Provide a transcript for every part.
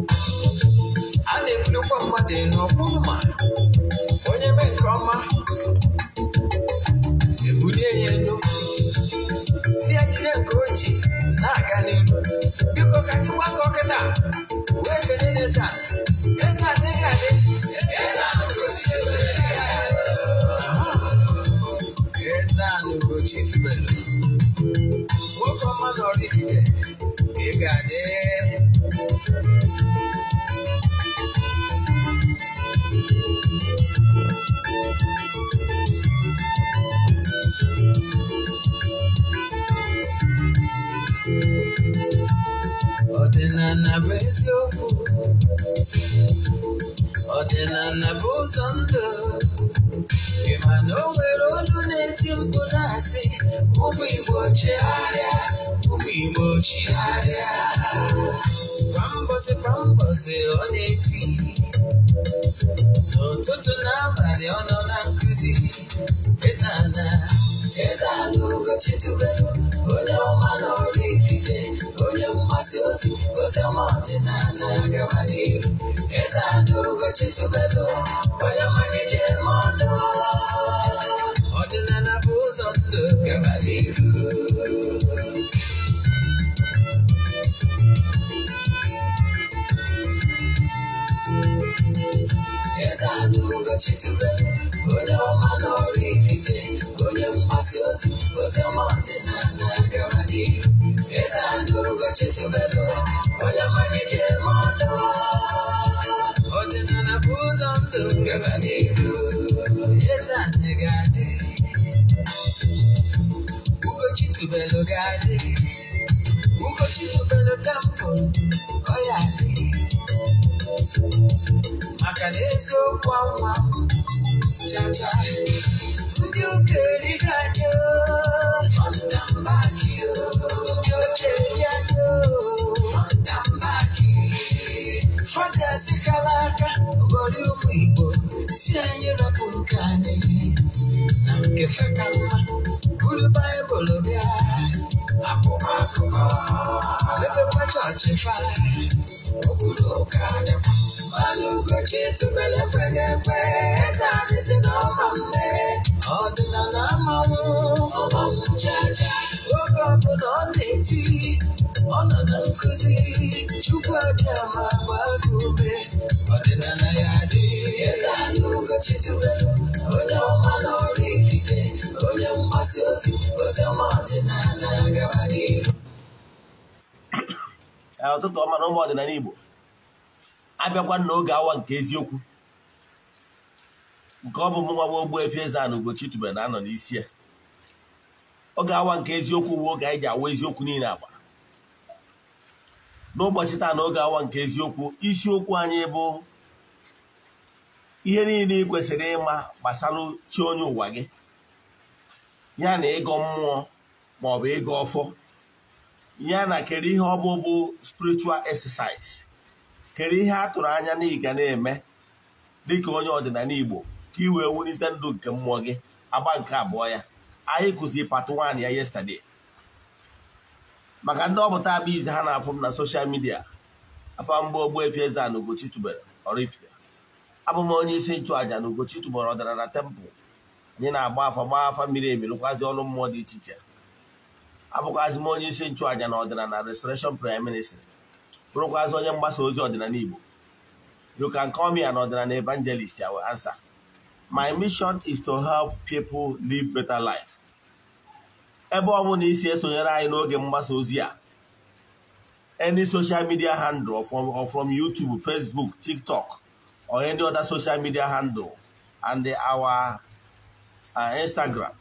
A na-ebulukwa mmadụ elu ọkwụrụ ma onye mee nke ọma ebulie ya elu si ya jide nke o ji na-aga n'ilu. Biko ka anyị gbakọ kịta wee kelee n'eze a. Eze adịghị adị. Eze a Ugochi tubelu nwoke ọma na Oraifite, ị ga-adị. Ọdịnala bụ eziokwu, ọdịnala bụ ụzọ ndụ. Ị ma na o nwere olu na-eti mkpu na-asị ụmụ Igbo chigharịa, ụmụ Igbo chigharịa. Kwa mbọsị kwa mbọsị ọ na-eti, n'ụtụtụ n'abalị ọ nọ na nkụzi. Eze ana, Eze ana Ugochi tubelu, onye ọma na Oraifite, onye mgbasa ozi, ozi ọma ọdịnala gaba n'iru. Eze ana Ugochi tubelu, onye ọma na-eje eme ọnụ. Ọdịnala bụ ụzọ ndụ gaba n'iru. Eze ana Ugochi tubelu, onye ọma na Oraifite, onye mgbasa ozi, ozi ọma ọdịnala gaba n'iru. Eze ana Ugochi tubelu, onye ọma na-eje eme ọnụ. Ọdịnala bụ ụzọ ndụ gaba n'iru. Eze ana ga-adị, Ugochi tubelu ga-adị, Ugochi tubelu temple ọ ya adị. Maka na eziokwu anwa chacha ndị ụka erigo anyị front and back, ndị oche eri anyị front and back. Fada sikala aka ghọrọ ụmụ Igbo si anyị rapụ nke anyị na nke feka mma, buru Baịbụl bịa akwụkwọ akụkọ mepekwa chọọchị fa okwuru ụka dịkwa. Mana Ugochi tubelu ekweghị ekwe, eze anyị si na ọma mme ọdịnala amanwụ ọmanwụ chacha. Oge ọbụla ọ na-eti, ọ nọ na nkụzi, Chukwu abịa ma gbaa gị ume, ọdịnala ya dị. Eze anyị Ugochi tubelu, onye ọma na Oraifite, onye mgbasa ozi, ozi ọma ọdịnala gaba n'iru. Ụtụtụ ọma na ụmụ ọdịnala Igbo abịakwa n'oge awa nke eziokwu nke ọ bụ mụ nwa Ogbuefi Eze-Ana Ugochi tubelu na-anọ n'isi ya. Oge awa nke eziokwu bụ oge anyị ji awa eziokwu niile agba. N'ụbọchị taa n'oge awa nke eziokwu, isiokwu anyị bụ ihe niile ị kwesịrị ịma gbasara chi onye ụwa gị, ya na ịgọ mmụọ ma ọ bụ ịgọ ọfọ, ya na kedu ihe ọ bụ spiritual exercise, kedu ihe a tụrụ anya na ị ga na-eme dịka onye ọdịnala Igbo ka ị wee wulite ndụ nke mmụọ gị. Agba nke abụọ ya anyị kụziri part 1 ya yesterday. Maka ndị ọpụta abụ izi ha na-afụ m na social media, afa mbụ Ogbuefi Eze-Ana Ugochi tubelu Oraifite. Abụ m onye isi nchụàjà na Ugochi tubelu ọdịnala temple. Anyị na-agba afa gbaa afa miri emi, lụkwazi ọrụ mmụọ dị iche iche. Abụkwazị m onye isi nchụàjà na ọdịnala Restoration Prayer Ministry, bụrụkwazị onye mgbasa ozi ọdịnala Igbo. You can call me an ọdịnala evangelist, I will answer. My mission is to help people live better life. Ebe ọ bụla isi esonyere anyị n'oge mgbasa ozi a, any social media handle or from YouTube, Facebook, TikTok, or any other social media handle, and our Instagram,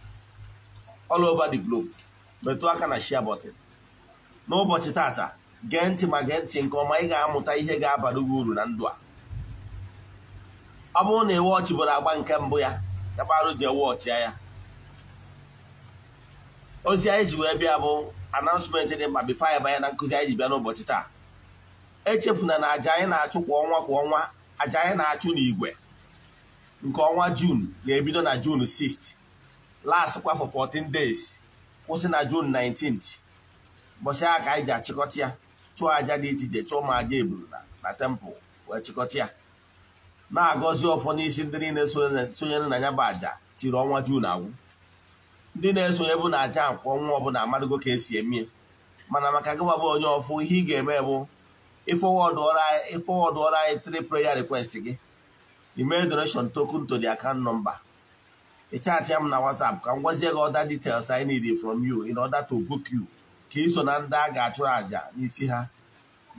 all over the globe, metụ aka na share button. N'ụbọchị tata, gee ntị ma gee ntị nke ọma, ị ga-amụta ihe ga-abara gị uru na ndụ a. Ọ bụrụ na ị wọchị bụrụ agba nke mbụ ya, gabarụ jee wọchịa ya. Ozi anyị ji wee bịa bụ announcement dị mkpa before anyị banye na nkụzi anyị ji bịa n'ụbọchị taa. Echefuna na aja anyị na-achụ kwa ọnwa kwa ọnwa, aja anyị na-achụ n'igwe Nke ọnwa June ga-ebido na June 6th, last kwa for 14 days, kwụsị na June 19th. Mbọsị aka ka anyị ji achịkọta ya, chụọ aja dị iche iche, chụọ ma aja eburu na temple wee chịkọta ya, na-agọzi ọfọ n'isi ndị niile sonyere na ya bụ aja tiri ọnwa June agwụ. Ndị na-esonye bụ na aja nkwa ọnwa ọbụla amadụgo ka esi eme, mana maka gị bụ onye ọfụ, ihe ị ga-eme bụ ịfọwọdụọrọ anyị 3 prayer request gị, email donation token to the account number, ị chat m na WhatsApp ka m gwazie gị other details I need from you in order to book you ka ị so na ndị a ga-achụrụ aja n'isi ha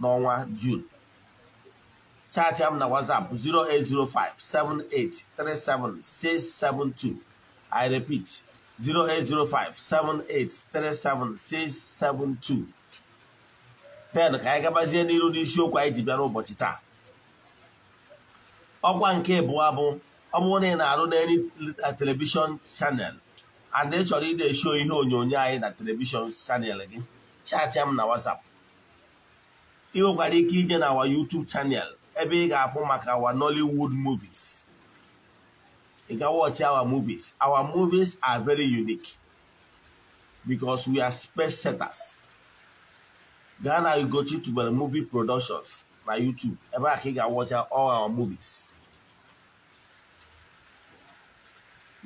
n'ọnwa June. Chat m na WhatsApp 08057837672. I repeat, 08057837672. Then ka anyị gabazie n'iru n'isiokwu anyị ji bịa n'ụbọchị taa. Ọkwa nke abụọ bụ, ọ bụrụ na ị na-arụ n'any television channel and ị chọrọ ide show ihe onyonyo anyị na television channel gị, chat m na WhatsApp. Ị nwekwara ike ije na our YouTube channel ebe ị ga-afụ maka our Nollywood movies. Ị ga watch our movies. Our movies are very unique because we are space setters. Gaa na Ugochi Tubelu Movie Productions na YouTube ebe a ka ị ga-watch all our movies.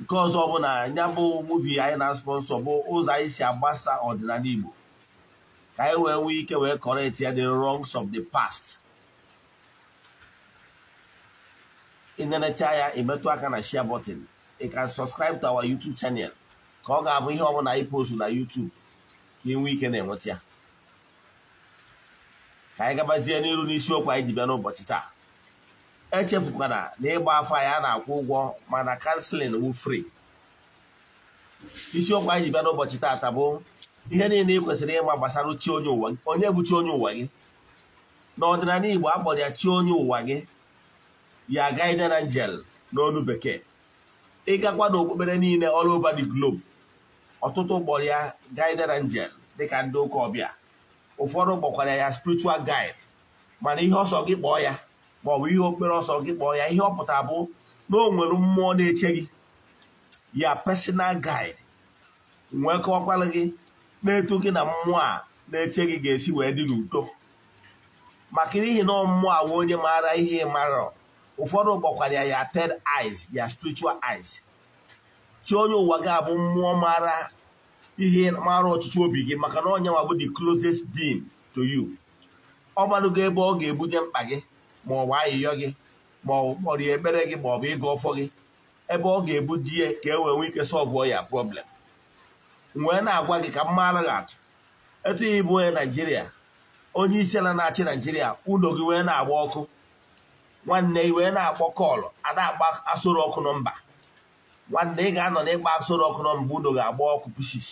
Nke ọzọ bụ na ya bụ movie anyị na-sponsor bụ ụzọ anyị si agbasa ọdịnala Igbo ka anyị wee nwee ike wee correct ya the wrongs of the past. Ị na-enecha ya, imetụ aka na share button. You can subscribe to our YouTube channel ka ọ ga-abụ ihe ọbụla anyị post na YouTube ka ị nwee ike na-enweta ya. Ka anyị gabazie n'iru n'isiokwu anyị ji bịa n'ụbọchị taa. Echefukwana na ịgba afa ya na-akwụ ụgwọ, mana counseling wụ free. Isiokwu anyị ji bịa n'ụbọchị taata bụ ihe niile ị kwesịrị ịma gbasara chi onye ụwa. Onye bụ chi onye ụwa gị? N'ọdịnala Igbo a kpọrọ ya chi onye ụwa gị, ya guardian angel n'olu bekee. Ịgakwa n'okpukpere niile all over the globe, ọtụtụ kpọrọ ya guardian angel dịka ndị ụka ọbịa, ụfọdụ kpọkwara ya spiritual guide. Mana ihe ọsọ gị kpọọ ya maọbụ ihe okpukpere ọsọ gị kpọọ ya, ihe ọ pụtara bụ na o nwere mmụọ na-eche gị, ya personal guide, nwee kọwakwara gị na-etu gị na mmụọ a na-eche gị ga-esi wee dị n'udo. Maka n'ihi na mmụọ a wee onye maara ihe mara. Ụfọdụ kpọkwara ya third eyes, ya spiritual eyes. Chi onye ụwa gị abụ mmụọ mara ihe, mara ọchịchị obi gị, maka na onye nwa bụ the closest being to you. Ọ gbalụgo ebe ọ ga-ebuje mkpa gị, ma ọ bụ ayịyọ gị, ma ọ bụ kpọrọ ekpere gị, ma ọ bụ ịga ọfọ gị, ebe ọ ga-ebuje ka e wee nwee ike solve ya problem. Wee na-agwa gị ka m mara gị atụ, etu ị bụ onye Naijiria, onye isi ala na-achị Naijiria, ụlọ gị wee na-agba ọkụ, nwanne ị wee na-akpọ kọlụ, a na-agba asụrụ ọkụ nọmba, nwanne ị ga-anọ n'ịgba asụrụ ọkụ nọmba, ụlọ ga-agba ọkụ pieces.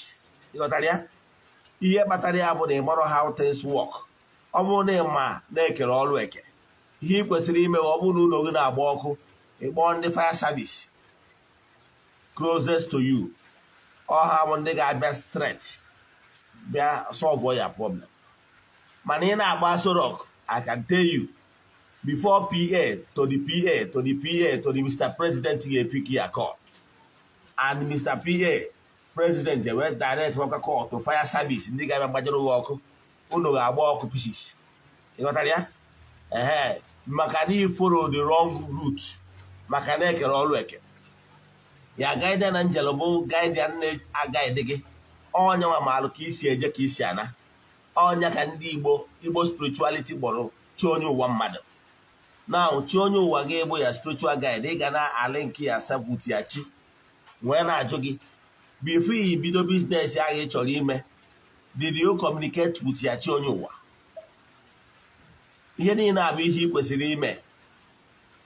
Ịghọtara ya? Ihe kpatara ya bụ na ị marọ how things work. Ọ bụrụ na ị ma na-ekere ọrụ eke, ihe ị kwesịrị ime ọ bụrụ na ụlọ gị na-agba ọkụ, ị kpọọ ndị fire service closest to you. Ọha bụ ndị ga-abịa straight bịa solve ya problem. Mana ị na-agba asụrụ ọkụ, I can tell you, before PA to the PA to the PA to the Mr. President ga-epick ya call, and Mr. PA President wee direct worker call to fire service, ndị ga-abịa gbajere ụgwọ ọkụ, ụlọ ga-agba ọkụ pieces. Ịghọtara ya? Ehe, maka na ị follow the wrong route, maka na ekere ọrụ eke. Ya guardian angel bụ guardian na-agaide gị, onye nwa maalụ ka isi eje ka isi ana. Ọnya ka ndị Igbo spirituality kpọrọ chi onye ụwa mmadụ. Now chi onye ụwa gị bụ ya spiritual guide, ị ga na-alink ya self with ya chi, wee na-ajụ gị before you bido business ahụ ị chọrọ ime, did you communicate with ya chi onye ụwa? Ihe niile abụ ihe ị kwesịrị ime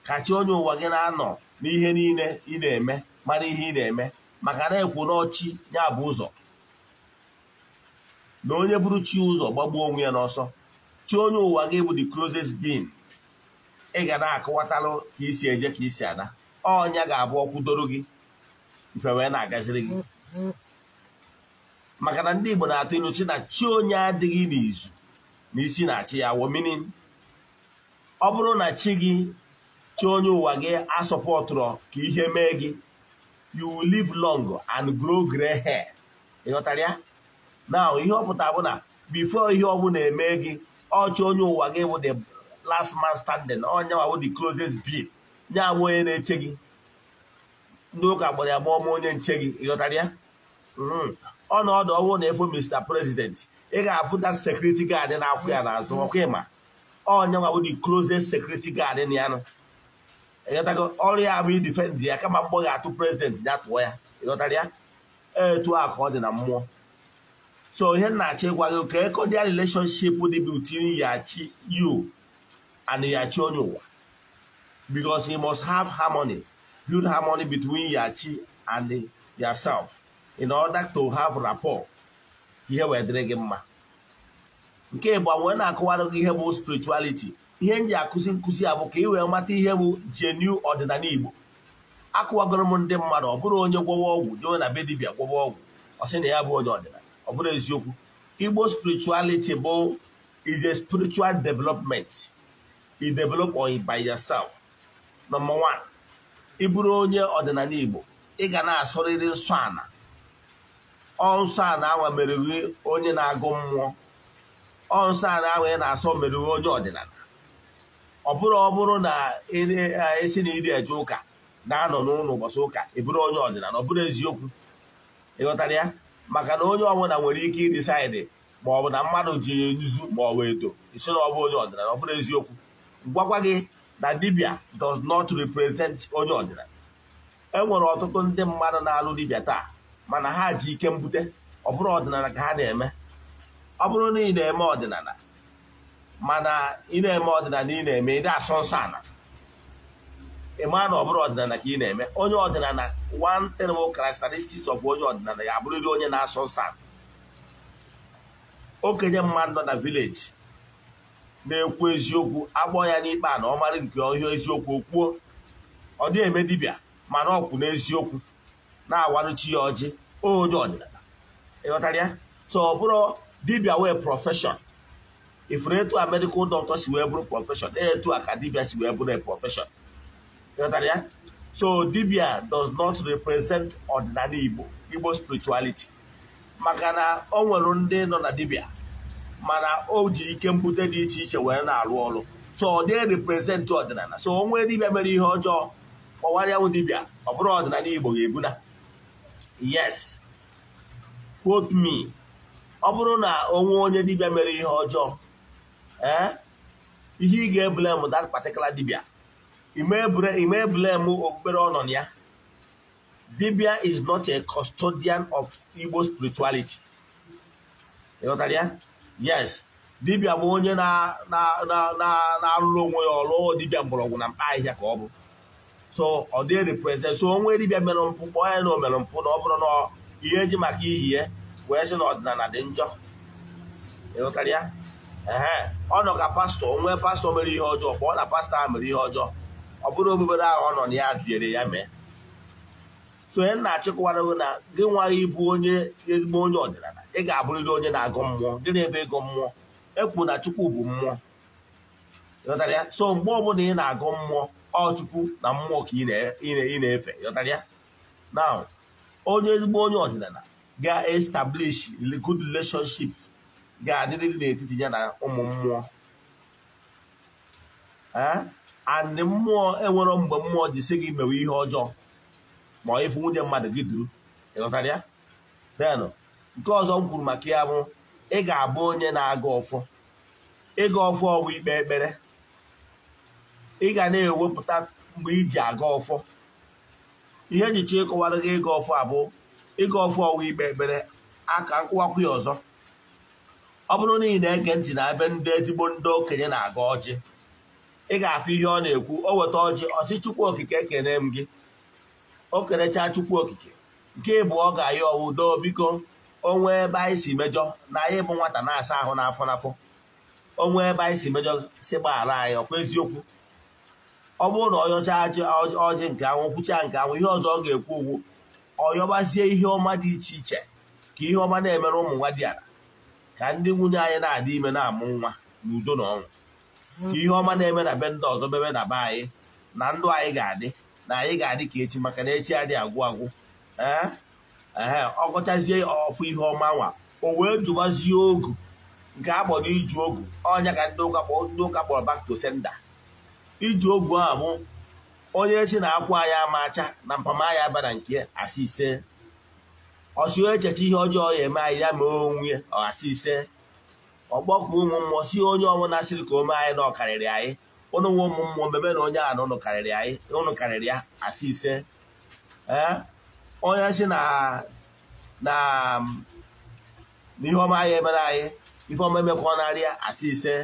ka chi onye ụwa gị na-anọ n'ihe niile ị na-eme, mara ihe ị na-eme, maka na ekwu n'ọchị ya bụ ụzọ, na onye bụrụ chi ụzọ gbagbuo onwe ya n'ọsọ. Chi onye ụwa gị bụ the closest being ị ga na-akọwatalụ ka isi eje ka isi ana. Ọnya ga-abụ ọkwụdoro gị ife wee na-agaziri gị. Maka na ndị Igbo na-atụ ilu chi na chi onye adịghị n'izu na isi na-achị ya wụ, meaning ọ bụrụ na chi gị Chi onye ụwa gị asọpọtụrụ ka ihe mee gị, you will live long and grow gray hair. Ịghọtara ya? Now ihe ọ pụtara bụ na before ihe ọbụla eme gị, ọchị onye ụwa gị bụ the last man standing, onye nwa bụ the closest being, nya bụ onye na-eche gị. Ndị ụka gbara ya gbọọ onye nche gị. Ịghọtara ya? Ọnọdụ ọ bụrụ na ịfụ Mr. President, ị ga-afụ that security guard na-akwụ ya n'azụ, ọkwa ịma onye nwa bụ the closest security guard na ya nụ. Ịghọtago? Ọrụ ya bụ idefend ya, kama mgbọ ga-atụ president ya tụọ ya. Ịghọtara ya? Etu a ka ọ dị na mmụọ. So ihe na-achọ ịgwa gị ka cordial relationship dị between ya chi you and ya chi onye ụwa, because you must have harmony, build harmony between your chi and yourself in order to have rapport. Ihe wee dịrị gị mma. Nke ịgba wee na-akọwara gị ihe bụ spirituality. Ihe m ji akụzi nkụzi a bụ ka ị wee mata ihe bụ genuine ọdịnala Igbo. Akụwagoro m ndị mmadụ, ọ bụrụ onye gwọwa ọgwụ jewe na be dibịa gwọwa ọgwụ, ọ sị na ya bụ onye ọdịnala, ọ bụrụ eziokwu. Igbo spirituality bụ is a spiritual development. You develop on by yourself. Number one, ị bụrụ onye ọdịnala Igbo, ị ga na-asọrịrị nsọ ana. Ọ nsọ ana anwa mere gị onye na-agụ mmụọ. Ọ nsọ ana anwa ị na-asọ mere gị onye ọdịnala. Ọ bụrụ na esi na ịdị eje ụka na-anọ n'ụlọ ụbọchị ụka, ị bụrụ onye ọdịnala, ọ bụrụ eziokwu. Ịghọtara ya? Maka na onye ọbụla nwere ike ịdịsaịdị ma ọ bụ na mmadụ ji nzu ma ọ bụ edo, isi na ọ bụ onye ọdịnala, ọ bụrụ eziokwu. Gwakwa gị na dibịa does not represent onye ọdịnala. E nwere ọtụtụ ndị mmadụ na-alụ dibịa taa, mana ha ji ike mbute, ọ bụrụ ọdịnala ka ha na-eme. Ọ bụrụ na ị na-eme ọdịnala, mana ị na-eme ọdịnala ị na-eme ị na-asọ nsọ ala, ị maa na ọ bụrụ ọdịnala ka ị na-eme. Onye ọdịnala, one terrible characteristics of onye ọdịnala ya abụrịrị onye na-asọ nsọ ala. Okenye mmadụ nọ na village na-ekwu eziokwu, agbọ ya n'ikpe a na ọ mara nke ọhịa eziokwu okwuo. Ọ dị eme dibịa, mana ọ kwụ n'eziokwu, na-awaruchi ya ọjị, onye ọdịnala. Ịghọtara ya? So ọ bụrụ dibịa wee profession, ifuru etu a medical doctor si wee bụrụ profession, etu a ka dibịa si wee bụrụ a profession. Ịghọtara ya? So dibịa does not represent ọdịnala Igbo, Igbo spirituality. Maka na o nwere ndị nọ na dibịa, mana o ji ike mbute dị iche iche wee na-arụ ọrụ. So ọ dị represent ọdịnala. So o nwee dibịa mere ihe ọjọọ, kpọwarịa dibịa, ọ bụrụ ọdịnala Igbo ga-ebuna. Yes, quote me. Ọ bụrụ na onwe onye dibịa mere ihe ọjọọ, ihe ị ga-eblem that particular dibịa, ime blame okpukpere ọ nọ na ya. Dibịa is not a custodian of Igbo spirituality. Ịghọtara ya? Yes, dibịa bụ onye na-arụrụ onwe ya ọrụ, dibịa mgbọrọgwụ na mkpa ahịhịa ka ọ bụ. So ọ dị represent. So onwe dibịa mere mpụ, kpọọ ya na o mere mpụ, na ọ bụrụ na ihe eji maka ihie wee sị na ọdịnala dị njọ. Ịghọtara ya? Ọ nọ ka pastọ, onwe pastọ mere ihe ọjọọ, kpọọ na pastọ ahụ mere ihe ọjọọ, ọ bụrụ okpukpere ahụ ọ nọ na ya jụnyere ya mee. So onye na-achịkọwara gị na gị nwaghị ịbụ onye ezigbo onye ọdịnala, ị ga-abụrịrị onye na-agụ mmụọ. Gị na-ebe ịgụ mmụọ, ekwu na Chukwu bụ mmụọ. Ịghọtara ya? So mgbe ọbụla ị na-agụ mmụọ, ọ Chukwu na mmụọ ka ị na-efe. Ịghọtara ya? Now, onye ezigbo onye ọdịnala ga-establish good relationship ga-adịrịrị n'etiti ya na ụmụ mmụọ. And mmụọ enwero mgbe mmụọ ji sị gị mewe ihe ọjọọ ma ọ ịfụ nwunye mmadụ gị duru. Ịghọtara ya? Then nke ọzọ m kwuru maka ya bụ ị ga-abụ onye na-aga ọfọ. Ịga ọfọ bụ ikpe ekpere. Ị ga na-ewepụta mgbe iji aga ọfọ. Ihe nyicha ịkọwara gị ịga ọfọ abụ ịga ọfọ ọwụ ikpe ekpere aka nkụwakwu ya ọzọ. Ọ bụrụ na ị na-ege ntị na ebe ndị ezigbo ndị okenye na-aga ọjị, ị ga-afụ ihe ọ na-ekwu. O weta ọjị, ọ sị Chukwu okike ekene m gị. O kelechaa Chukwu okike. Nke ịbụ ọ ga-ayọ ọwụ doo biko onwe ebe anyị si mejọ na anyị bụ nwata na-asa ahụ n'afọ n'afọ. Onwe ebe anyị si mejọ si gbaghara anyị, ọkwa eziokwu. Ọ bụrụ na ọ yọchaa ọjị nke anwụ, kwuchaa nke anwụ, ihe ọzọ ọ ga-ekwu ugwu ọ yọbazie ihe ọma dị iche iche ka ihe ọma na-emere ụmụ nwa dị ala, ka ndị nwunye anyị na-adị ime na-amụ nwa n'udo na ọṅụ, ka ihe ọma na-eme na be ndị ọzọ bebe na be anyị, Na ndụ anyị ga-adị, na anyị ga-adị ka echi, maka na echi adịghị agwụ agwụ. Ee ee, ọ gọchazie ọfụ ihe ọma nwa, o wee jụbazie ogu nke a kpọrọ iju ogu. Ọnya ka ndị ụka kpọrọ back to sender. Iju ogu ahụ bụ onye si na akwa anyị ama acha na mpama ya bara nke asị ise, ọsị echeche ihe ọjọọ ya eme anyị, ya mee onwe ya asị ise. Ọgbọkọ ụmụ mmụọ si onye ọbụla sịrị ka o mee anyị na ọ karịrị anyị, ụnụ nwe ụmụ mmụọ mebe na onye ahụ na ụnụ karịrị anyị, ụnụ karịrị ya asị ise. Ee, onye si na na ihe ọma anyị emere anyị, ife ọma emekwa narị ya asị ise.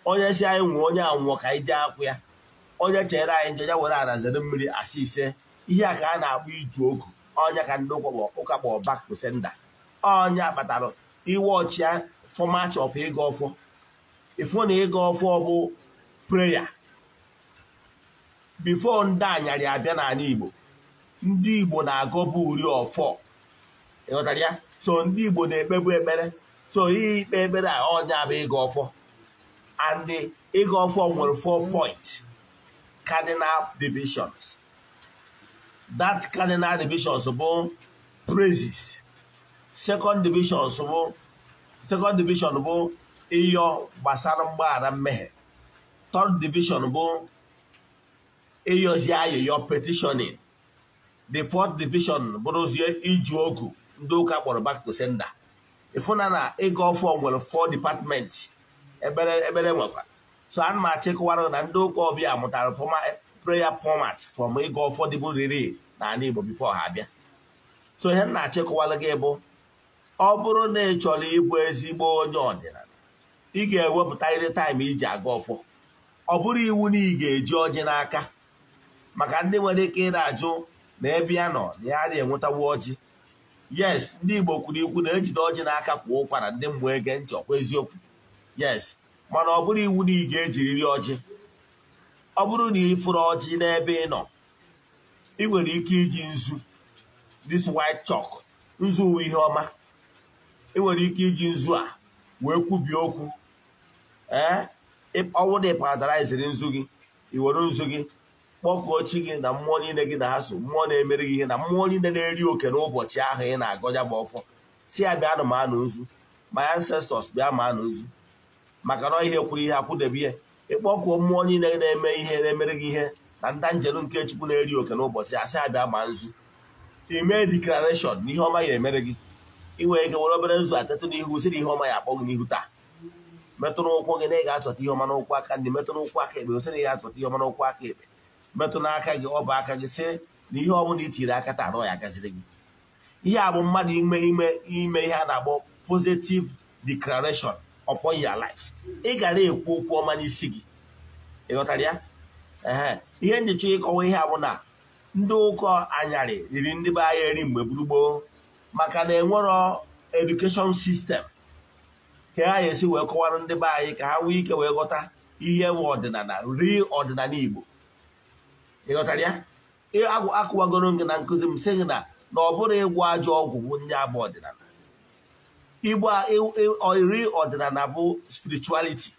Onye si anyị nwụọ, onye anwụọ ka anyị jee akwụ ya. Onye chere anyị njọ, ya were ara zere mmiri asị ise. Ihe a ka a na-akpọ iju ogu. Ọnya ka ndị ụka kpọrọ back to sender. Ọnya kpatara iwe ọchịa format of ịga ọfọ. Ịfụ na ịga ọfọ bụ prayer. Before ndị anyarị abịa n'ala Igbo, ndị Igbo na-agọbụ uri ọfọ. Ịghọtara ya? So ndị Igbo na-ekpebu ekpere. So ihe ikpe ekpere a, ọnya bụ ịga ọfọ. And ịga ọfọ nwere 4 points cardinal divisions. That cardinal divisions bụ praises. Second division bụ ịyọ gbasara mgbaghara mmehie. Third division bụ ịyọzi ayịyọ, petitioning. The fourth division bụrụzie iju ogu ndị ụka kpọrọ back to sender. Ịfụna na ịga ọfọ nwere 4 departments ekpere nwekwa. So ana m achịkọwara na ndị ụka ọbịa mụtara prayer format from ịga ọfọ dịbụ riri n'ala Igbo before ha abịa. So ihe m na-achịkọwara gị bụ, ọ bụrụ na ị chọrọ ịbụ ezigbo onye ọdịnala, ị ga-ewepụtarịrị taịm iji aga ọfọ. Ọ bụrụ iwu na ị ga-eji ọjị n'aka, maka ndị nwere ike ị na-ajụ na ebe ya nọ na ya na-enwetawu ọjị. Yes, ndị Igbo kwuru ikwu na ejide ọjị n'aka kwa ụkwara, ndị mmụọ ege ntị, ọkwa eziokwu. Yes, mana ọ bụrụ iwu na ị ga-ejiriri ọjị. Ọ bụrụ na ị fụrụ ọjị n'ebe ị nọ, ị nwere ike iji nzu, this white chalk, nzu uwe ihe ọma. Ị nwere ike iji nzu a wee kwubie okwu. Ee, ọnwụ na ịpadaraziri nzu gị, i were nzu gị kpọkuo chi gị na mmụọ niile gị na ha so, mmụọ na-emere gị ihe na mmụọ niile na-eri oke n'ụbọchị ahụ ị na-agọ ya bụ ọfọ. Si ya bịa ma anụ nzu, my ancestors bịa ma anụ nzu, maka na ihe kwuru ihe akwụdebe ihe. Ịkpọkuo mmụọ niile na-eme ihe na-emere gị ihe na nta njelu nke Chukwu na-eri oke n'ụbọchị, asị ya bịa ma nzu. Ime declaration na ihe ọma ya emere gị. Ị nwere ike were obere nzu atetụ n'ihu, si na ihe ọma ya akpọ gị n'ihu taa. Metụ n'ụkwụ gị na ị ga-achọta ihe ọma n'ụkwụ aka ndị, metụ n'ụkwụ aka ekpe, sị na ị ga-achọta ihe ọma n'ụkwụ aka ekpe. Metụ n'aka gị, ọ bụ aka gị, sị na ihe ọbụla i tiri aka taa na ya agaziri gị. Ihe a bụ mmadụ ime ime ime ihe a na-akpọ positive declaration upon your lives. Ị gara ekwu okwu ọma n'isi gị. Ị ghọtara ya? Ee, ihe njicha ịkọwa ihe a bụ na ndị ụkọ anyarị riri ndị be anyị eri mgbe gburugburu, maka na enwero education system ka ha esi wee kọwara ndị be anyị ka ha nwee ike wee ghọta ihe bụ ọdịnala, rie ọdịnala Igbo. Ị ghọtara ya? Akụwagoro gị na nkụzi m sị gị na ọ bụrụ ịgwọ ajọ ọgwụ bụ ndị abụ ọdịnala. Igbo ri ọdịnala bụ spirituality.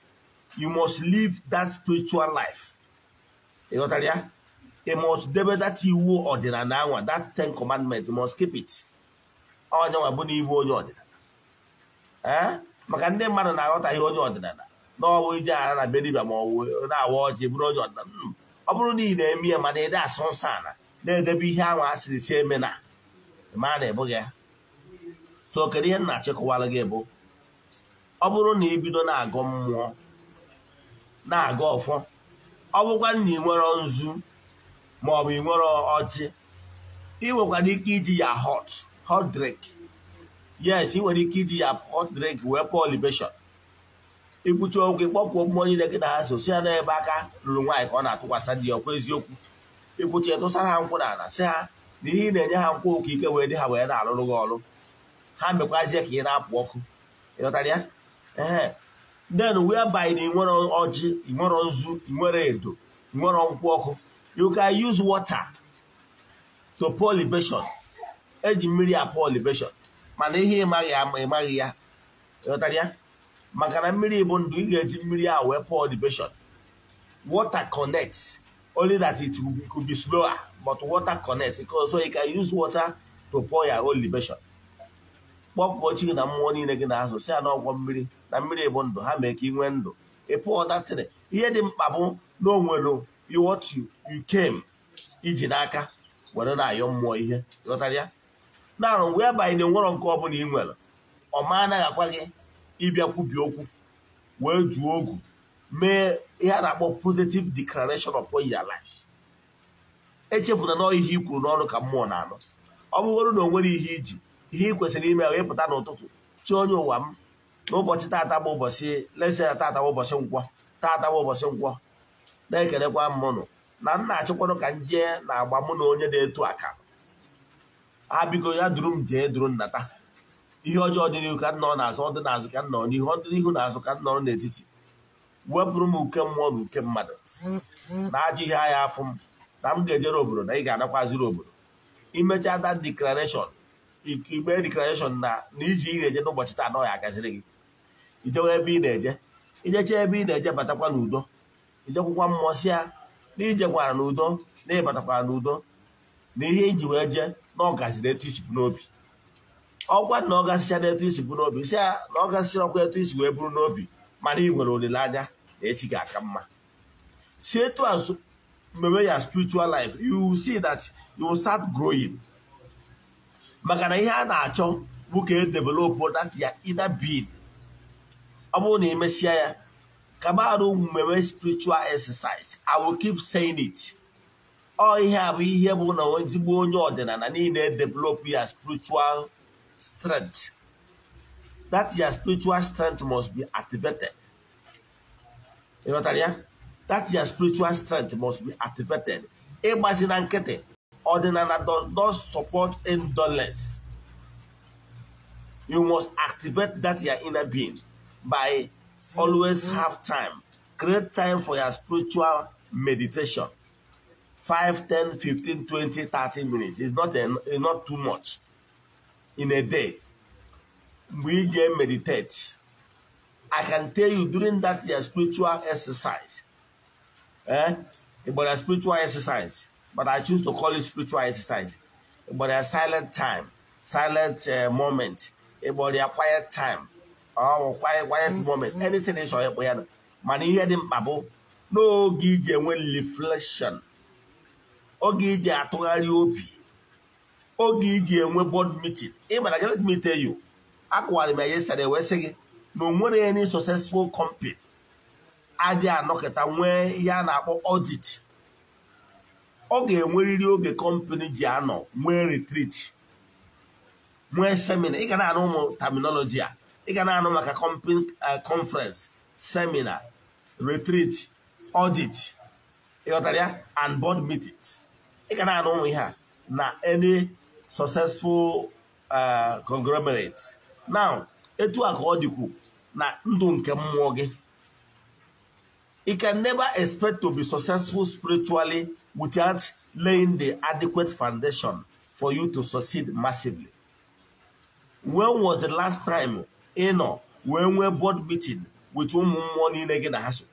You must live that spiritual life. Ị ghọtara ya? You must debe that iwu ọdịnala anwa, that 10 commandments, you must keep it. Onye nwa bụ na ibu onye ọdịnala. Ee, maka ndị mmadụ na-aghọtaghị onye ọdịnala na ọwụ ije ara na be dibịa ma ọ bụ na-awa ọjị bụrụ onye ọdịnala. Ọ bụrụ na ị na-eme ya mana ede asụ nsọ ala na-edebe ihe ahụ a sịrị si eme na ma na ebughị ya. So kedu ihe m na-achịkọwara gị bụ, ọ bụrụ na ị bido na-agọ mmụọ na-agọ ọfọ, ọ bụkwa na ị nwere nzu ma ọ bụ ị nwere ọjị, ị nwekwara ike iji ya hot drink. Yes, ị nwere ike iji ya hot drink wee pụọ libation. Ikwuchi okwu, ịkpọkwuo mmụọ niile gị na ha so, si ya n'ebe aka lụrụ nwaanyị ka ọ na-atụkwasị di ya, ọkwa eziokwu. Ikwuchi tụsara ha nkwụ n'ala, sị ha na ihe ị na-enye ha nkwụ oke ike wee dị ha wee na-arụrụ gị ọrụ, ha mekwazie ka ị na-apụ ọkụ. Ị ghọtara ya? Ee. Then whereby na ị nwere ọjị, ị nwere nzu, ị nwere edo, ị nwere nkwụ ọkụ, you can use water to pour libation. Eji mmiri a pour libation, mana ihe ịmaghị ama ịmaghị ya. Ị ghọtara ya? Maka na mmiri bụ ndụ, ị ga-eji mmiri a wee pour libation. Water connects. Only that it could be slower, but water connects. So you can use water to pour your own libation. Kpọkụọ chi gị na mmụọ niile gị na-azụ si ya na ọgwọ mmiri na mmiri bụ ndụ ha mee ka ị nwee ndụ. Ị pụọ datịrị. Ihe dị mkpa bụ na o nwere what you came iji n'aka were na-ayọ mmụọ ihe. Ghọtara ya? Na whereby na enwero nke ọbụla ị nwere, ọ ma anaghị akwa gị ịbịa kwubi okwu wee juo ogu mee ihe a na-akpọ positive declaration upon your life. Echefuna na ihe i kwuru n'ọnụ ka mmụọ na-anụ. Ọ bụgoro na o nwere ihe iji ihe ị kwesịrị ime wee pụta n'ụtụtụ chi onye ụwa m n'ụbọchị tata bụ ụbọchị lese na tata bụ ụbọchị nkwọ, tata bụ ụbọchị nkwọ, na-ekelekwa mmụnụ na nna achịkwanụ ka m jee na agba mụ na onye na-etu aka ha biko ya duru m jee duru nnata. Ihe ọjọọ dị n'ihu ka m nọ n'azụ, ọ dị n'azụ ka m nọ n'ihu, ọ dị n'ihu na azụ ka m nọrọ n'etiti. Wepụrụ m uke mmụọ na uke mmadụ na ajọ ihe agha afụ m na m ga-ejere obodo na ị ga-anakwaziri obodo. Imechaa that declaration, ikpe declaration na iji ị ga-eje n'ụbọchị taa na ọ ya agaziri gị. Ijewe ebe ị na-eje, ijecha ebe ị na-eje batakwa n'udo. Ijekwukwa mmụọ si ya na ijekwara n'udo na ịbatakwara n'udo na ihe iji wee jee na ọ gaziri etu isi bụ n'obi. Ọkwa na ọ gasịchara etu isi bụ n'obi, si ya na ọ gasịchara ọkwa etu isi wee bụrụ n'obi, mana ị nwere olileanya na echi ga-aka mma. Si etu a mewe ya spiritual life, you will see that you will start growing. Maka na ihe a na-achọ bụ ka e develop that ya inner being. Ọ bụrụ na emesịa ya, kaba arụ mewe spiritual exercise. I will keep saying it. Ọ ihe a bụ ihe bụ na ezigbo onye ọdịnala niile develop ya spiritual strength. That your spiritual strength must be activated. You know what I mean? That your spiritual strength must be activated. Ịgbazi na nkịtị, ọdịnala does not support indolence. You must activate that your inner being by always have time. Create time for your spiritual meditation. 5, 10, 15, 20, 30 minutes. It's not too much in a day. We just meditate. I can tell you during that your spiritual exercise, but a spiritual exercise, but I choose to call it spiritual exercise. But a silent time, silent moment, but a quiet time, or quiet moment. Anything is your man. Ihe dị mkpa bụ n'oge iji enwe reflection, oge iji atụgharị obi, oge iji enwe board meeting. Ị mara, let me tell you, akụwara m ya yesterday wee sị gị na o nwere any successful company adịghị anọkịta nwee ihe a na-akpọ audit. Ọ ga-enwerịrị oge company ji anọ nwee retreat, nwee seminar. Ị ga na-anụ ụmụ terminology a, ị ga na-anụ maka company conference, seminar, retreat, audit, ịghọtara ya, and board meetings. Ị ga na-anụ ụmụ ihe a na any successful conglomerate. Now, etu a ka ọ dịkwu na ndụ nke mmụọ gị. You can never expect to be successful spiritually without laying the adequate foundation for you to succeed massively. When was the last time ị nọ wee nwee board meeting with ụmụ mmụọ niile gị na ha so?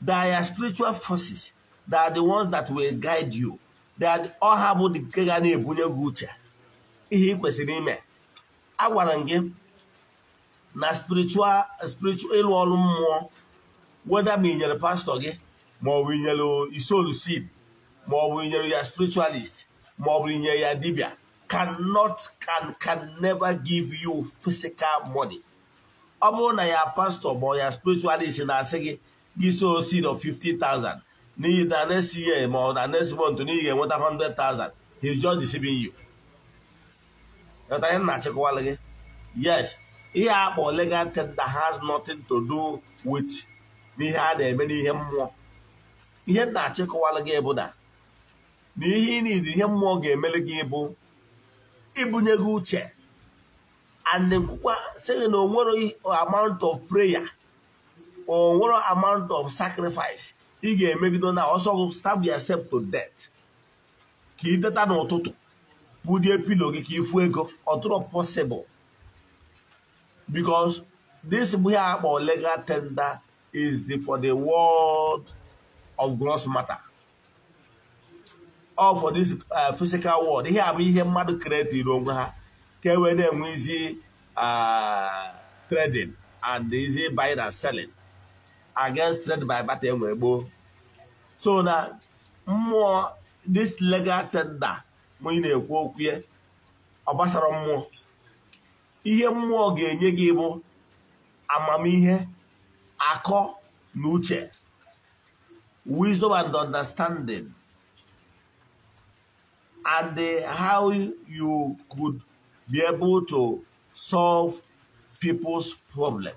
They are spiritual forces. They are the ones that will guide you. They are ọha bụ nke ga na-ebunye gị uche ihe ị kwesịrị ime. Agwara m gị na spiritual ịlụ ọrụ mmụọ, whether ma ị nyere pastor gị, ma ọ bụ ị nyere isolu seed, ma ọ bụ ị nyere ya spiritualist, ma ọ bụ ị nyere ya dibia, cannot can can never give you physical money. Ọ bụrụ na ya pastor ma ọ ya spiritualist na-asị gị gị sow seed of 50,000 n'ihi na next year ma ọ na next month n'ihi ga-enweta 100,000, he's just deceiving you. Ghọtara ihe m na-achịkọwala gị? Yes, ihe a kpọ legal tender has nothing to do with n'ihe a na-eme n'ihe mmụọ. Ihe m na-achịkọwala gị bụ na ihe ị need, ihe mmụọ ga-emere gị bụ ibunye gị uche and nkwukwa sị gị na o nwere amount of prayer, o nwere amount of sacrifice ị ga-emegide na ọsọ stab yourself to death ka ị teta n'ụtụtụ budie pillow gị ka ịfụ ego. Ọ dịrọ possible, because this bụ ihe a kpọ legal tender is the for the world of gross matter, all for this physical world. Ihe a bụ ihe mmadụ create onwe ha ka e wee na-enwe easy trading and easy buying and selling against trade by barter enwere gboo. So na mmụọ, this legal tender mụ ị na-ekwu okwu ya, ọ gbasara mmụọ. Ihe mmụọ ga-enye gị bụ amamihe, akọ na uche, wisdom and understanding, and how you could be able to solve people's problem.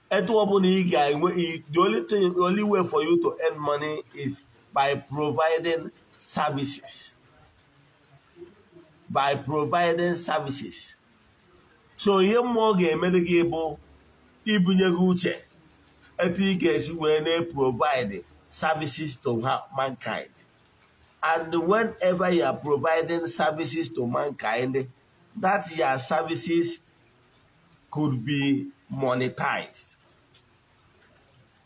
Etu ọbụla ị ga-enwe, the only thing, the only way for you to earn money is by providing services. By providing services. So ihe mmụọ ga-emere gị bụ ibunye gị uche etu ị ga-esi wee na-provide services to mankind. And whenever you are providing services to mankind, that your services could be monetized.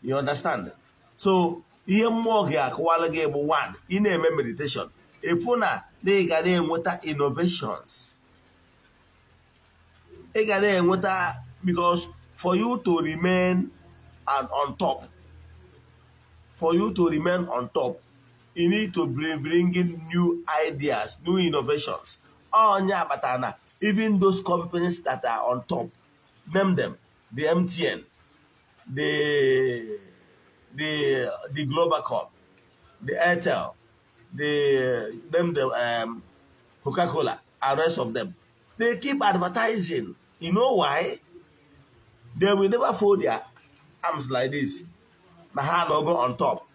You understand? So ihe mmụọ ga-akọwala gị bụ, one, ị na-eme meditation, ịfụ na ị ga na-enweta innovations. Ị ga na-enweta, because for you to remain and on top, for you to remain on top, you need to be bringing new ideas, new innovations. Onye akpatara na even those companies that are on top, name them, the MTN, the Globacom, the Airtel, the them the Coca-Cola, and rest of them, they keep advertising. You know why? They will never fold their arms like this. Na ha no go on top.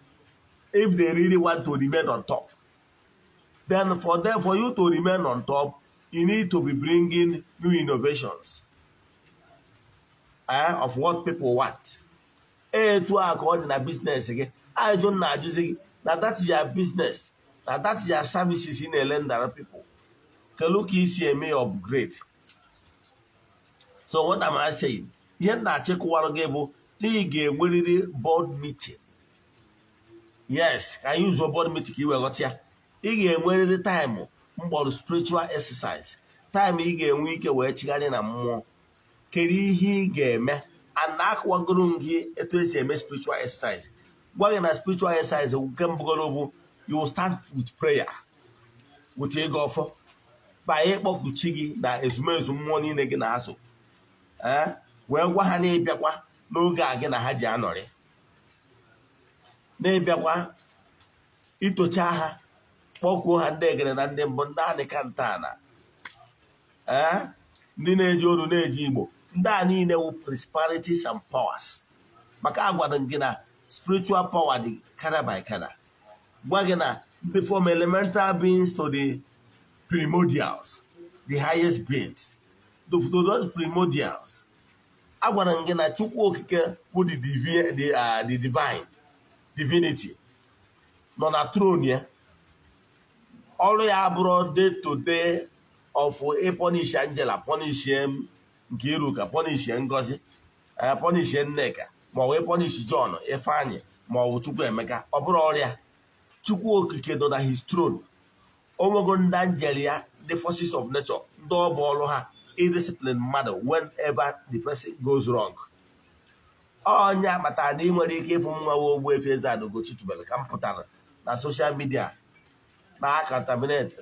If they really want to remain on top, then for them, for you to remain on top, you need to be bringing new innovations of what people want. Etu a ka ọ dị na business gị. Ajụjụ m na-ajụzi gị, na that your business, na that your services ị na-ele ndara people, kelu ka isi eme ya upgrade? So what am I saying? Ihe m na-achịkọwara gị bụ na ị ga-enwerịrị board meeting. Yes, ka anyị use board meeting ka ị wee ghọta ya. Ị ga-enwerịrị time mkpọrọ spiritual exercise, time ị ga-enwe ike wee chigharị na mmụọ, kedu ihe ị ga-eme. And akọwagoro m gị etu esi eme spiritual exercise, gwa gị na spiritual exercise nke mbụgoro bụ you will start with prayer, with ịga ọfọ, ba ịkpọku chi gị na ezumezu mmụọ niile gị na-asụ, ee, wee gwa ha na ịbịakwa n'oge a gị na ha ji anọrị, na-ịbịakwa itocha ha, kpọkuo ha, ndị egere na ndị mbụ, ndị anịka ntọala, ee, ndị na-eji olu na-eji Igbo, ndị a niile wụ principalities and powers, maka agwara m gị na spiritual power dị kada by kada. Gwa gị na ndị from elemental beings to the primordials, the highest beings, to those primordials. Agwara m gị na Chukwu Okike bụ the divine divinity nọ na throne ya. Ọrụ ya abụrụ day to day of ịpunish Angela, punish Nkiruka, punish Ngozi, punish Nneka, ma ọ bụ ịpunish John, Ifeanyị, ma ọ bụ Chukwuemeka. Ọ bụrụ ọrịa Chukwu Okike nọ na his throne, onwego ndị angel ya, the forces of nature, ndị ọ bụ ọrụ ha idiscipline mmadụ whenever the person goes wrong. Onye akpatara na ị nwere ike ịfụ nwa Ogbuefi Eze-Ana Ugochi tubelu ka m pụtara na social media na-acontaminate,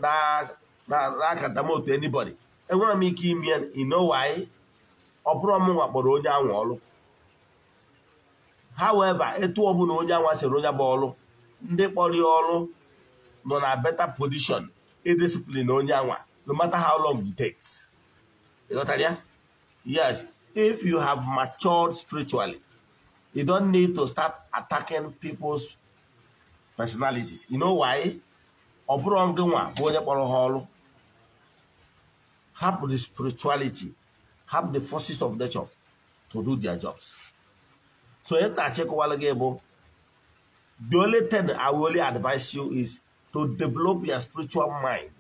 na-acontaminate anybody, enwere m ike ime ya. You know why? Ọ bụrụ m nwa kpọrọ onye anwa ọrụ. However, etu ọbụla onye anwa sịrị onye gba ọrụ, ndị kpọrọ ya ọrụ nọ na better position idiscipline onye anwa, no matter how long it takes. Ịghọtara ya? Yes, if you have matured spiritually, you don't need to start attacking people's personalities. You know why? Ọ bụrụ gị nwa bụ onye kpọrọ ha ọrụ. Hapụ the spirituality, hapụ the forces of nature to do their jobs. So ihe na-achịkọwala gị bụ, the only thing I will only advise you is to develop your spiritual mind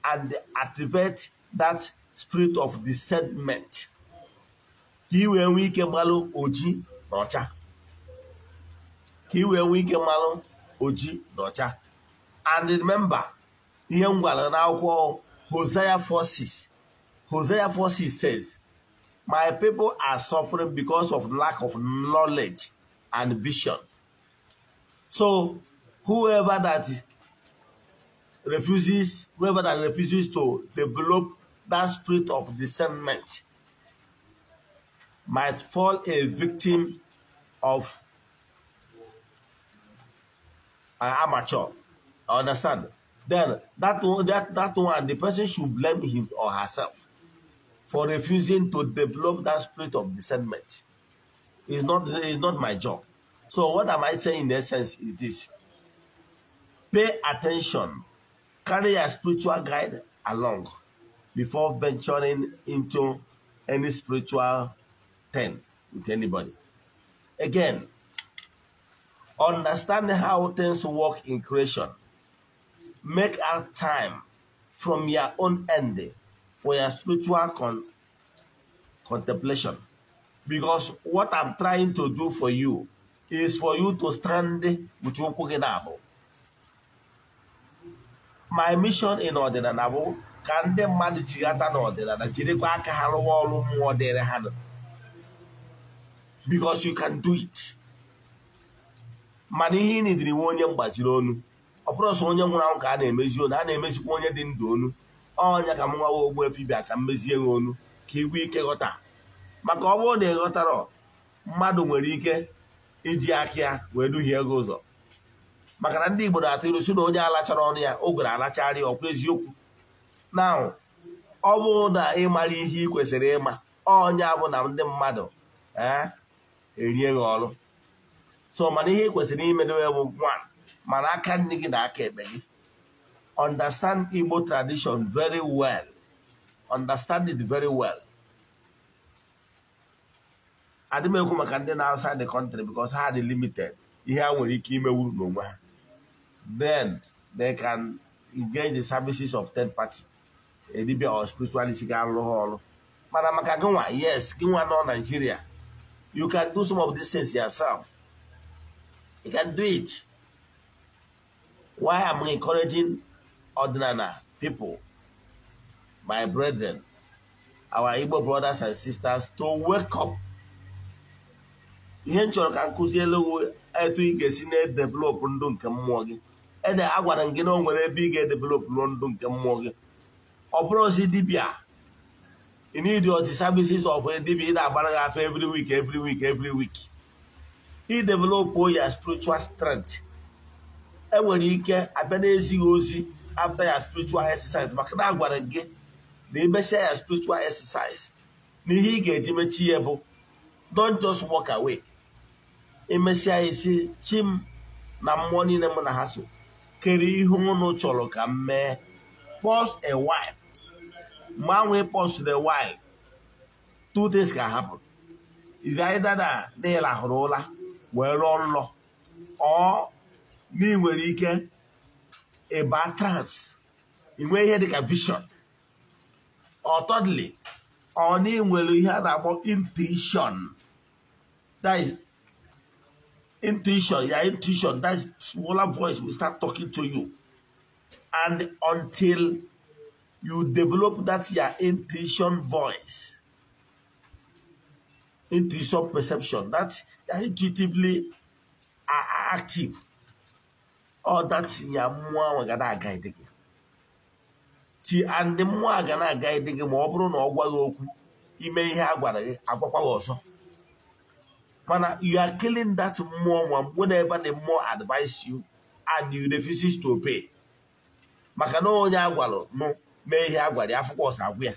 and activate that spirit of discernment, ka ị wee nwee ike gbalụ oji na ọcha, ka Ka ị wee nwee ike malụ oji na ọcha. And remember, ihe m gwara n'akwụkwọ Hosea 4:6. Hosea 4:6 says, "My people are suffering because of lack of knowledge and vision." So whoever that refuses to develop that spirit of discernment might fall a victim of an amateur. Understand? Then that one, the person should blame him or herself for refusing to develop that spirit of discernment. It's not my job. So what am I saying in essence is this: pay attention, carry a spiritual guide along before venturing into any spiritual thing with anybody. Again, understand how things work in creation. Make out time from your own end for your spiritual contemplation. Because what I'm trying to do for you is for you to stand with your. My mission in ọdịnala bụ ka ndị mmadụ chighata n'ọdịnala jirikwa aka ha rụwa ọrụ mmụọ dịrị ha. Because you can do it. Mana ihe ị nidiri nwe onye mgbaziri onu. Ọ bụrụ sọ onye nwụrụ anwụ ka a na-emezi onu, a na-emezikwa onye dị ndụ onu. Ọnya ka m nwawa Ogbuefi bịa ka m mezie gị onu ka igwe ike ghọta. Maka ọ bụrụ na ị ghọtara, mmadụ nwere ike iji aka ya wee duhie gị ụzọ. Maka na ndị Igbo na-atụ ilu sị na onye alachara ọnụ ya ogere alacharị ọkwa eziokwu. Na ọ bụrụ na ị mara ihe ị kwesịrị ịma, ọnya bụ na ndị mmadụ erie gị ọrụ. So mana ihe ị kwesịrị imedowe bụ one, mana aka nne gị na aka ekpe gị. Understand Igbo tradition very well. Understand it very well. Adị m ekwu maka ndị na outside the country because ha dị limited. Ihe ha nwere ike imewu n'onwe ha. Then they can engage the services of third party, a dibia or spiritualist ga-alụ ha ọrụ. Mana maka gị nwa, yes, gị nwa nọ Nigeria, you can do some of these things yourself. You can do it. Why I'm encouraging Odinana people, my brethren, our Igbo brothers and sisters, to wake up. Ihe m chọrọ ka m kụzielu etu ị ga-esi na-edevelop ndụ nke mmụọ gị. Ede agwara m gị na o nwere ebe ị ga-edevelop ndụ nke mmụọ gị. Ọ bụrụ ozi dibịa, you need the services of a dibịa ị na-agbara gị afọ every week, every week, every week. Ị develop your spiritual strength. Enwere ike abịa na-ezighị ozi after your spiritual exercise, maka na agwara gị na imesịa ya spiritual exercise na ihe ị ga-eji mechi ya bụ don't just walk away. Imesịa ya isi chi m na mmụọ niile mụ na ha so kere ihe unu chọrọ ka m mee. Pause a while. Mgbe ahụ ị pause a while, two things can happen. Is either na ị lahụrụ ụra wee rụọ nlọ, or na ị nwere ike ịba trance, ị nwee ihe dịka vision, or thirdly, ọ na ị nwere ihe a na-akpọ intuition. That is intuition, your intuition, that smaller voice will start talking to you. And until you develop that your intuition voice, intuition perception, that you're intuitively active, or that's your mmụọ ga na-agaide gị. Chi and mmụọ ga na-agaide gị ma ọ bụrụ na ọ gwa gị okwu, ime ihe a gwara gị, agwakwa gị ọzọ. Mana you are killing that mmụọ one whenever the mmụọ advise you and you refuses to obey. Maka na onye agwalụ nụ mee ihe a gwara ya, afụkwa ọsọ agwụ ya.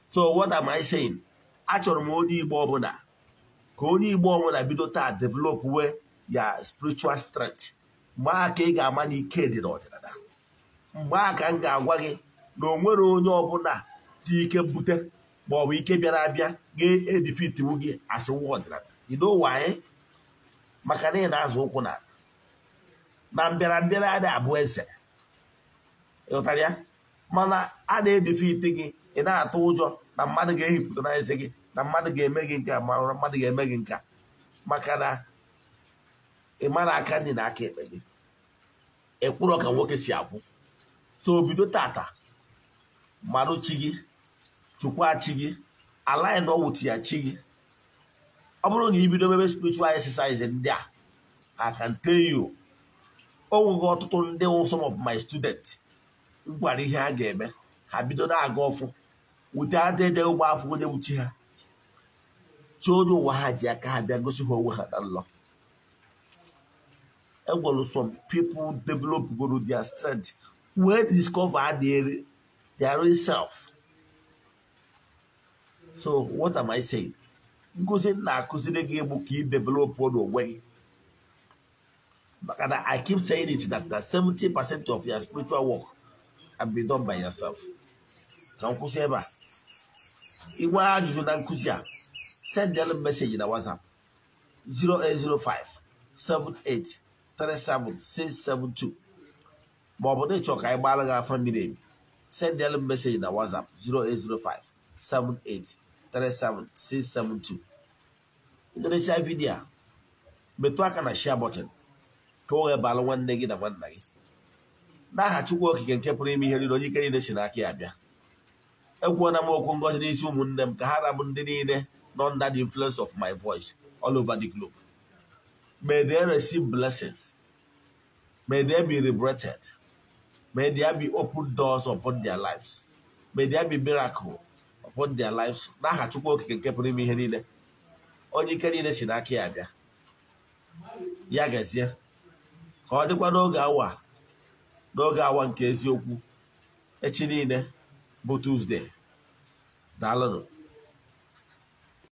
So what am I saying? Achọrọ m onye Igbo ọbụla ka onye Igbo ọbụla bido taa develop we ya spiritual strength. Mgbe aka ị ga-ama na ike dị n'ọdịnala. Mgbe aka m ga-agwa gị na o nwere onye ọbụla dị ike bute ma ọ bụ ike bịara abịa ga-edifitiwu gị asị nwa ọdịnala. You know why? Maka na ị na-azụ ụkwụ na na mbịara mbịara adị abụ eze. Ịghọtara ya? Mana a na-edifiti gị, ị na-atụ ụjọ na mmadụ ga-ehipụta na eze gị, na mmadụ ga-eme gị nke a, ma mmadụ ga-eme gị nke a. Maka na Ị mara aka nri na aka ekpe gị. Ekwuru ka nwoke si akwụ. So bido tata marụ chi gị, chukwa chi gị, align with ya chi gị. Ọ bụrụ na i bido mebe spiritual exercise ndị a, I can tell you, o nwego ọtụtụ ndị some of my students m gwara ihe a ga-eme, ha bido na-aga ọfụ wute adịde ụgbọ afọ onye wuchi ha. Chi onye ụwa ha ji aka ha bịa gosi ha onwe ha na nlọ. Enwere some people develop goro their strength wee discover their real self. So what am I saying? Nkụzi na-akụziri gị bụ ka ị develop n'onwe gị. Maka na I keep saying it that 70% of your spiritual work can be done by yourself. Ka m kwụsị ebe a. Ị nwee ajụjụ na nkụzi a, send them message na WhatsApp 0805 78 37 672 ma ọ bụ na ịchọ ka anyị gbaara gị afa miri emi, send them message na WhatsApp 0805 78 37 672. Nderecha vidiyo a, metụ aka na share button ka o wee balụ nwanne gị na nwanna gị. N'aha Chukwu Okike nke pụrụ ime ihe niile, onye ike niile si n'aka ya bịa, ekwuona m okwu ngọzi n'isi ụmụnne m ka ha rabụ ndị niile nọ under the influence of my voice all over the globe. May they receive blessings. May they be liberated. May there be open doors upon their lives. May there be miracle upon their lives. N'aha Chukwu Okike nke pụrụ ime ihe niile, onye ike niile si n'aka ya bịa. Ya gazie ka ọ dịkwa n'oge awa, n'oge awa nke eziokwu, echi niile bụ Tuesday. Daalụnụ.